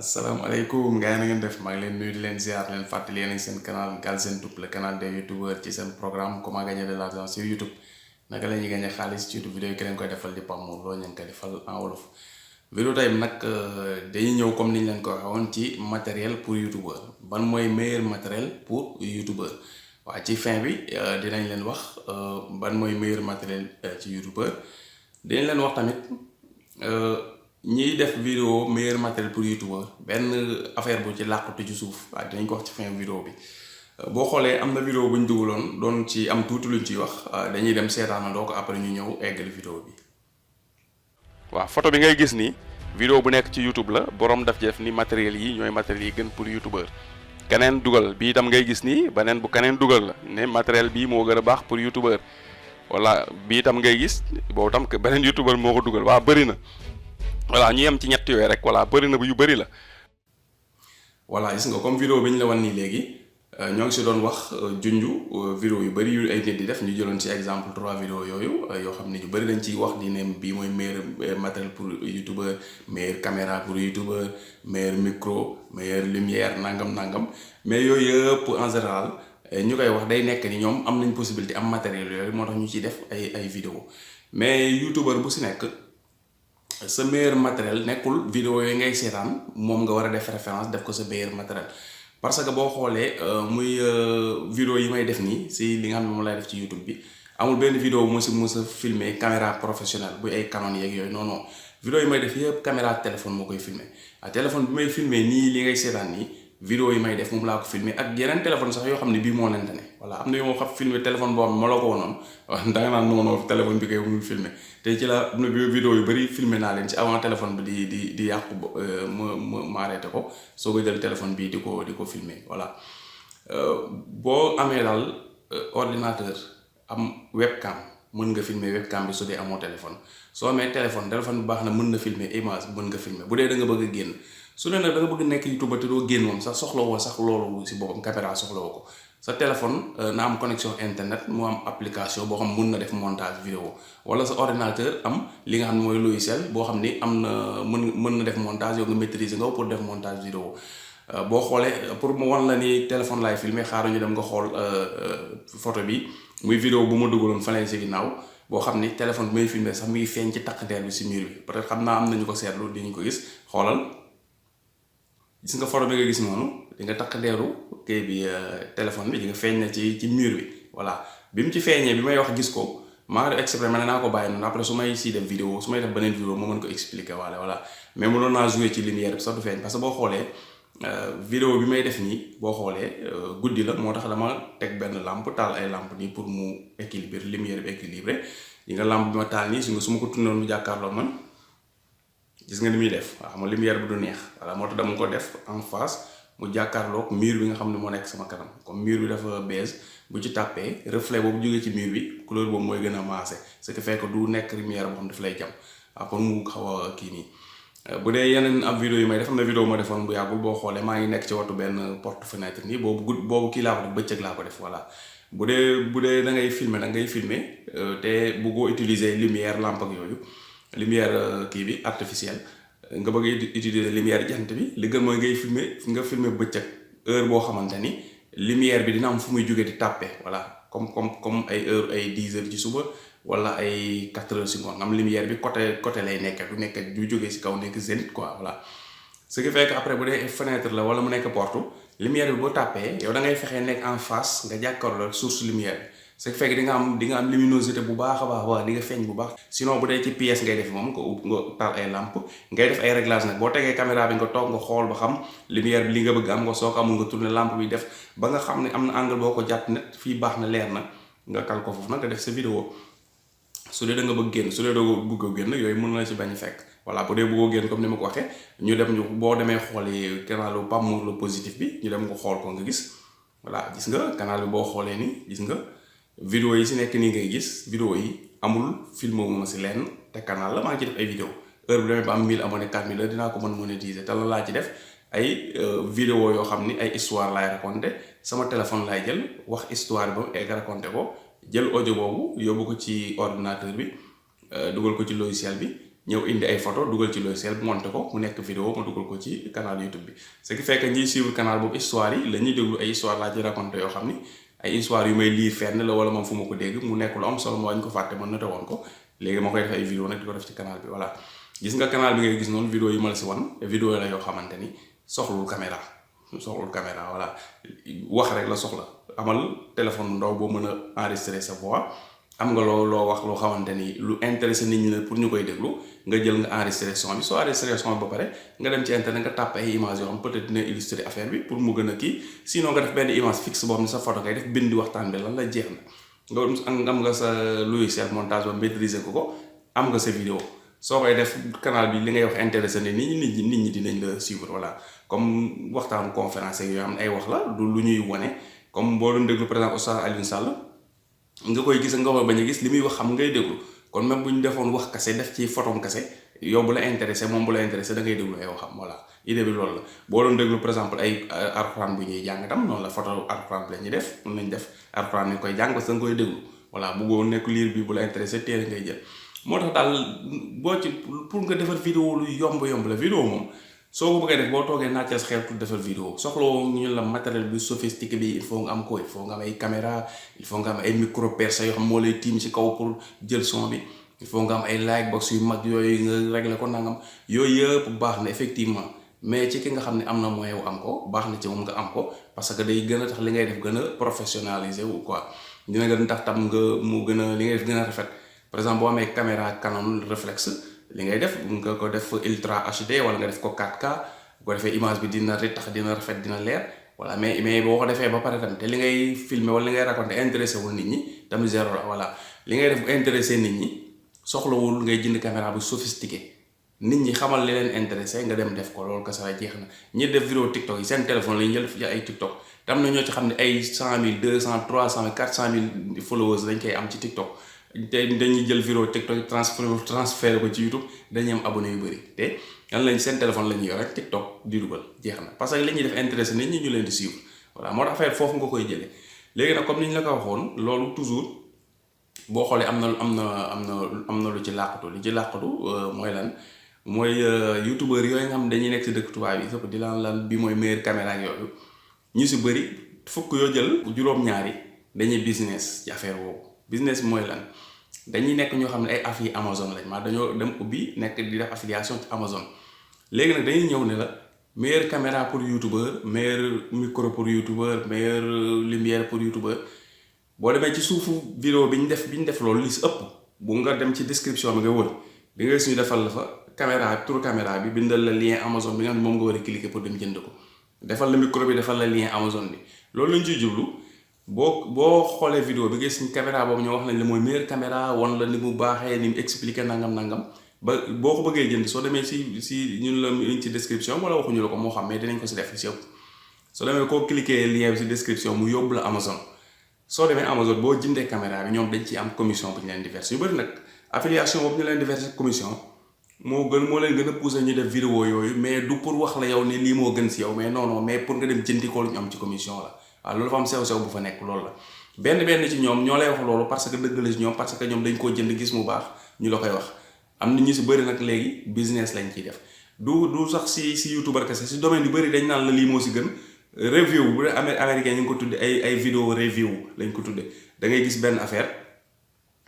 asalaamaaleykum gars yi na ngeen def maa ngi leen nuyu di leen ziar leen fàttali yéen a ngi seen canal Galsen Tube le canal des youtubeurs ci seen programme comment gagner de l'argent sur YouTube naka la ñuy gagner xaalis ci YouTube vidéo yi ki leen koy defal di Pape Mor Lo ñu koy defal en wolof. vidéo tey nag dañuy ñëw comme ni ñu leen ko waxee woon ci matériel pour youtubeur ban mooy meilleur matériel pour youtubeur waaw ci fin bi dinañ leen wax ban mooy meilleur matériel ci youtubeur dinañ leen wax tamit. ñiy def vidéo meilleur matériel pour youtubeur benn affaire bu ci làqatu ci suuf waaye dinañ ko wax ci fin vidéo bi boo xoolee am na vidéo bu ñu dugaloon doon ci am tuuti luñ ciy wax dañuy dem seetaanandoo ko après ñu ñëw eggali vidéo bi. waaw photo bi ngay gis nii vidéo bu nekk ci youtube la borom daf ci def ni matériel yi ñooy matériel yi gën pour youtubeur keneen dugal bii itam ngay gis nii beneen bu keneen dugal la ne matériel bii moo gën a baax pour youtubeur wala bii itam ngay gis boobu tam beneen youtubeur moo ko dugal waaw bëri na. voilà ñu yem ci ñett yooyu rek voilà bëri na bu yu bëri la. voilà gis nga comme vidéo bi ñu la wan nii léegi ñoo ngi si doon wax junju vidéo yu bëri yu ay nit di def ñu jëloon ci exemple 3 vidéo yooyu yoo xam ne ñu bëri dañ ciy wax di ne bii mooy meilleur matériel pour youtubeur meilleur caméra pour youtubeur meilleur micro meilleure lumière nangam mais yooyu yëpp en général ñu koy wax day nekk ni ñoom am nañ possibilité am matériel yooyu moo tax ñu ciy def ay vidéo mais youtubeur bu si nekk. sa meilleur matériel nekkul vidéo yooyu ngay seetaan moom nga war a def référence def ko sa meilleur matériel parce que boo xoolee muy vidéo yi may def nii si li nga xam ne moom lay def ci YouTube bi amul benn vidéo bu ma sa filmer caméra professionnelle bu ay Canon yeeg yooyu non vidéo yi may def yëpp caméra téléphone moo koy filmer téléphone bi may filmer nii li ngay seetaan nii vidéo yi may def moom laa ko filmer ak yeneen téléphone sax yoo xam ne bii moo lente ne voilà am na yoo xam filmer téléphone boo xam ne ma la ko wonoon danga naan noonu téléphone bi koy mu filmer te ci la am na vidéo yu bëri filmer naa leen ci avant téléphone bi di yàqu ma arrêté ko soo ko jël téléphone bi di ko filmer voilà boo amee daal ordinateur am webcam mën nga filmer webcam bi su dee amoo téléphone soo amee téléphone bi baax na mën na filmer image mën nga filmer bu dee da nga bëgg a génn su dee nag da nga bëgg nekk YouTube te doo génn moom sax soxla woo sax loolu si boppam caméra soxla woo ko sa téléphone na am connexion internet mu am application boo xam mën na def montage vidéo wala sa ordinateur am li nga xam ne mooy logiciel boo xam ni am na mën na def montage yow nga maîtriser nga pour def montage vidéo boo xoolee pour mu wan la ni téléphone laay filmer xaaru ñu dem nga xool photo bi muy vidéo bu ma dugaloon faneen si ginnaaw boo xam ni téléphone bi may filmer sax muy feeñ ci takk der bi si mur bi peut-être xam naa am nañu ko seetlu di ñu ko gis xoolal gis nga photo bi nga gis noonu di nga takk deeru kii bi téléphone bi di nga feeñ na ci mur bi voilà bi mu ci feeñee bi may wax gis ko maa ngi def exprès ma ne naa ko bàyyi noonu après su may si def vidéo su may def beneen vidéo moo mën ko expliquer waale voilà mais mënoon naa jouer ci lumière bi sax du feeñ parce que boo xoolee vidéo bi may def nii boo xoolee guddi la moo tax dama teg benn lampe taal ay lampe nii pour mu équilibrer lumière bi équilibré yi nga lampe bi ma taal nii su ma ko tundoon mu jàkkaarloo man gis nga ni muy def waaw ma lumière bi du neex voilà moo tax dama ko def en face mu jàkkaarloog mur bi nga xam ne moo nekk sama kanam comme mur bi dafa beige bu ci tàppee reflet boobu jógee ci mur bi couleur boobu mooy gën a maase ce qui fait que du nekk lumière boo xam daf lay jam waaw pour mu xaw a kii nii bu dee yeneen am vidéo yi may def am na vidéo ma defoon bu yàggul boo xoolee maa ngi nekk ci watu benn porte fenêtre nii boobu kii laa ko def bëccëg laa ko def voilà bu dee da ngay filmer te bëggoo utiliser lumière lampe ak yooyu lumière kii bi artificielle nga bëgg utiliser lumière jant bi li gën mooy nga filmer bëccëg heure boo xamante ni lumière bi dina am fu muy jóge di tàppe voilà comme ay heure ay 10 heures ci suba wala ay 4 heures si ngoon am lumière bi côté lay nekk du jógee si kaw nekk zénith quoi voilà ce qui fait que après bu dee fenêtre la wala mu nekk porte lumière bi boo tàppee yow da ngay fexee nekk en face nga jàkkaarloo source lumière bi ce qui fait que di nga am luminosité bu baax a baax di nga feeñ bu baax sinon bu dee ci pièce ngay def moom nga taal ay lampe ngay def ay réglage nag boo tegee caméra bi nga toog nga xool ba xam lumière bi li nga bëgg am nga soo ko amul nga tourner lampe bi def ba nga xam ne am na angle boo ko jàpp net fii baax na leer na nga kal ko foofu nag nga def sa vidéo su dee da nga bëgg génn su dee doo bëgg a génn yooyu mën na si bañ fekk voilà bu dee bëggoo génn comme ni ma ko waxee ñu dem boo demee xooli canal Pape Mor Lo positif bi ñu dem nga xool ko nga gis voilà gis nga canal bi boo xoolee ni gis nga vidéo yi si nekk nii ngay gis vidéo yi amul film ma si lenn te canal la maa ngi ci def ay vidéo heure bu demee ba am 1000 abonnés 4000 la dinaa ko mën monétiser te la laa ci def ay vidéo yoo xam ni ay histoire laay raconté sama téléphone laay jël wax histoire ba egg raconté ko jël audio boobu yóbbu ko ci ordinateur bi dugal ko ci logiciel bi ñëw indi ay photo dugal ci logiciel monté ko mu nekk vidéo ma dugal ko ci canal YouTube bi ce qui fait que ñiy suivre canal boobu histoire yi la ñuy déglu ay histoire laa ci raconté yoo xam ni ay histoire yu may lire fenn la wala moom fu ma ko dégg mu nekk lu am solo ma wañ ko fàtte ma noté woon ko léegi ma koy def ay vidéo nag di ko def ci canal bi voilà gis nga canal bi ngay gis noonu vidéo yi ma la si wan vidéo la yoo xamante ni soxlul caméra voilà wax rek la soxla amal téléphone bu ndaw boo mën a enregistrer sa voix am nga loo wax loo xamante ni lu intéressé nit ñi la pour ñu koy déglu nga jël nga enregistré son bi soo enregistré son bi ba pare nga dem ci internet nga tàpp ay images yoo xam peut-être dina illustrer affaire bi pour mu gën a kii sinon nga def benn image fixe boo xam ne sa photo ngay def bind waxtaan bi lan la jeex na nga am nga sa logiciel montage ba maîtriser ko am nga sa vidéo soo koy def canal bi li ngay wax intéressé ne nit ñi dinañ la suivre voilà comme waxtaanu conférence yoo xam ne ay wax la du lu ñuy wane comme boo doon déglu par exemple Oustaz Alioune Sall nga koy gis nga koy bañ a gis li muy wax xam ngay déglu kon même bu ñu defoon wax kase def ci photom kase yow bu la intéressé moom bu la intéressé da ngay déglu ay waxam voilà idée bi loolu la boo doon déglu par exemple ay alxuraan bu ñuy jàng tam noonu la photo alxuraan bi la ñuy def mën nañ def alxuraan ni koy jàng parce que da nga koy déglu voilà bu boo nekk lire bi bu la intéressé téere ngay jël moo tax daal boo ci pour nga defar vidéo lu yomb la vidéo moom soo ko bëggee def boo toogee naajal sa xel pour defar vidéo soxloo ñu la matériel bi sophistiqué bi il faut nga am ko il faut nga am ay caméra il faut nga am ay micro percé yoo xam moo lay tiim ci kaw pour jël son bi il faut nga am ay lightbox yu mag yooyu nga régler ko nangam yooyu yëpp baax na effectivement mais ci ki nga xam ne am na moyen wu am ko baax na ci moom nga am ko parce que day gën a tax li ngay def gën a professionnaliser wu quoi dina gën a tax tam nga mu gën a li ngay def gën a rafet par exemple boo amee caméra Canon réflexe li ngay def nga ko def ultra HD wala nga def ko 4K bu ko defee image bi dina tax dina rafet dina leer voilà mais boo ko defee ba pare tam te li ngay filmer wala li ngay raconter intéressé wul nit ñi tamit zéro la voilà li ngay def bu intéressé nit ñi soxlawul ngay jënd caméra bu sophistiqué nit ñi xamal li leen intéressé nga dem def ko loolu kese la jeex na ñi def vidéo TikTok yi seen téléphone la ñu jël fi ay TikTok te am na ñoo ci xam ne ay 100 000 200 300 000 400 000 followers dañ koy am ci TikTok. te dañuy jël vidéo TikTok transféré ko ci YouTube dañuy am abonné yu bëri te yan lañ seen téléphone la ñuy yor rek TikTok di dugal jeex na parce que li ñuy def intéressé nit ñi ñu leen di suivre voilà moo tax affaire foofu nga koy jëlee léegi nag comme ni ñu la ko waxoon loolu toujours boo xoolee am na lu ci làqatu mooy lan mooy youtubeur yooyu nga xam dañuy nekk si dëkk tubaab yi sëpp di lan bi mooy meilleure caméra ak yooyu ñu si bëri fukk yoo jël juróom-ñaari dañuy business ci affaire boobu business mooy lan dañuy nekk ñoo xam ne ay affi Amazon lañ maa dañoo dem ubbi nekk di def affiliation ci Amazon léegi nag dañuy ñëw ne la meilleure caméra pour youtubeur meilleur micro pour youtubeur meilleure lumière pour youtubeur boo demee ci suufu vidéo bi ñu def loolu li si ëpp bu nga dem ci description bi nga wër di nga gis ñu defal la fa caméra tour caméra bi bindal la lien Amazon bi nga xam ne moom nga war a cliquer pour dem jënd ko defal la micro bi defal la lien Amazon bi loolu lañ ciy jublu boo xoolee vidéo bi gis caméra boobu ñoo wax nañ la mooy meilleure caméra wan la ni mu baaxee ni mu expliqué nangam ba boo ko bëggee jënd soo demee si ñun la ñu ci description wala waxuñu la ko moo xam mais dinañ ko si def si ëpp soo demee koo cliquer lien bi si description mu yóbbu la Amazon soo demee Amazon boo jëndee caméra bi ñoom dañ ci am commission bu ñu leen di verser yu bëri nag affiliation boobu ñu leen di verser commission moo leen gën a pousser ñu def vidéo yooyu mais du pour wax la yow ne lii moo gën si yow mais non mais pour nga dem jëndi ko lu ñu am ci commission la waaw loolu fa am sew bu fa nekk loolu la benn ci ñoom ñoo lay wax loolu parce que dëgg la ci ñoom parce que ñoom dañ koo jënd gis mu baax ñu la koy wax am na ñu si bëri nag léegi business lañ ciy def du sax si youtubeur kese si domaine yu bëri dañ naan la lii moo si gën review bu dee américain ñu ngi ko tudde ay vidéo review lañ ko tudde da ngay gis benn affaire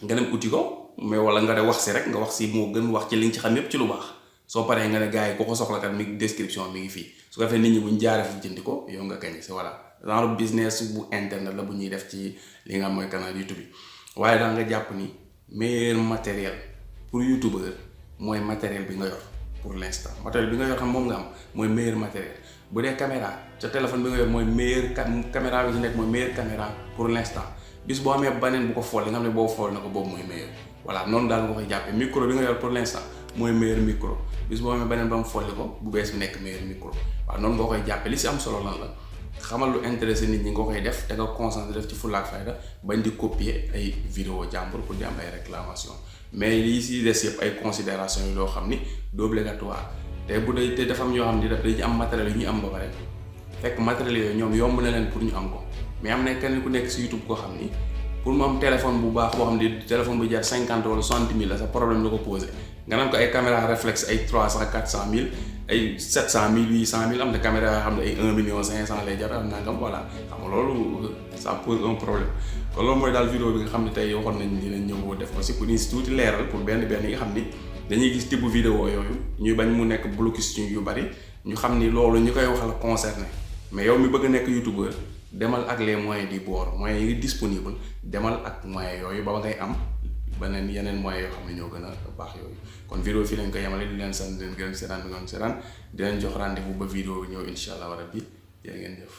nga dem uti ko mais wala nga de wax si rek nga wax si moo gën wax ci li nga ci xam yépp ci lu baax soo paree nga ne gars yi ku ko soxla kat mi description mi ngi fii su ko defee nit ñi buñ jaaree fu jëndi ko yow nga gañ si voilà genre business bu internet la bu ñuy def ci li nga xam mooy canal YouTube bi waaye da nga jàpp ni meilleur matériel pour youtubeur mooy matériel bi nga yor pour l'instant matériel bi nga yor xam moom nga am mooy meilleur matériel bu dee caméra ca téléphone bi nga yor mooy meilleur caméra bi ci nekk mooy meilleur caméra pour l'instant bis boo amee baneen bu ko fool li nga xam ne boo fool na ko boobu mooy meilleur voilà noonu daal nga koy jàppee micro bi nga yor pour l'instant mooy meilleur micro bis boo amee baneen ba mu folli ko bu bees bi nekk meilleur micro waaw noonu nga koy jàppee li si am solo lan la xamal lu intéressé nit ñi nga koy def te nga concentré def ci fulla ak fayda bañ di copier ay vidéo jàmbur pour di am ay réclamation mais lii si des yëpp ay considération yi loo xam ni du obligatoire te bu dee te dafa am ñoo xam ni dañuy am matériel yu ñu am ba pare fekk matériel yooyu ñoom yomb na leen pour ñu am ko mais am na kenn ku nekk si YouTube koo xam ni pour mu am téléphone bu baax boo xam ni téléphone bu jar 50 wala 60 000 la sa problème la ko posé nga naan ko ay caméra réflexe ay 300 400 mille ay 700 mille 800 mille am na caméra yoo xam ne ay 1 million 500 lay jar am nangam voilà xam nga loolu ça pose un problème kon loolu mooy daal vidéo bi nga xam ne tey waxoon nañ dinañ ñëw def ko si pour si tuuti leeral pour benn yi nga xam ni dañuy gis type vidéo yooyu ñuy bañ mu nekk blocus yu bari ñu xam ni loolu ñu koy wax la concerné mais yow mi bëgg a nekk youtubeur demal ak les moyens du bord moyens yi disponible demal ak moyens yooyu ba ngay am beneen yeneen moyens yoo xam ne ñoo gën a baax yooyu kon vidéo fii lañ koy yemale di leen sant di leen gërëm seetaan bi ngoon seetaan di leen jox rendez-vous ba vidéo bi ñëw insha allah rabbi jërë ngeen jëf.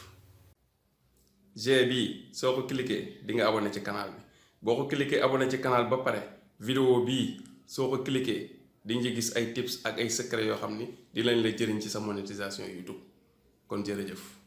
G bii soo ko cliquer di nga abonné ci canal bi boo ko cliquer abonné ci canal ba pare vidéo bii soo ko cliquer di nga gis ay tips ak ay secret yoo xam ni di lañ la jëriñ ci sa monétisation YouTube kon jërëjëf.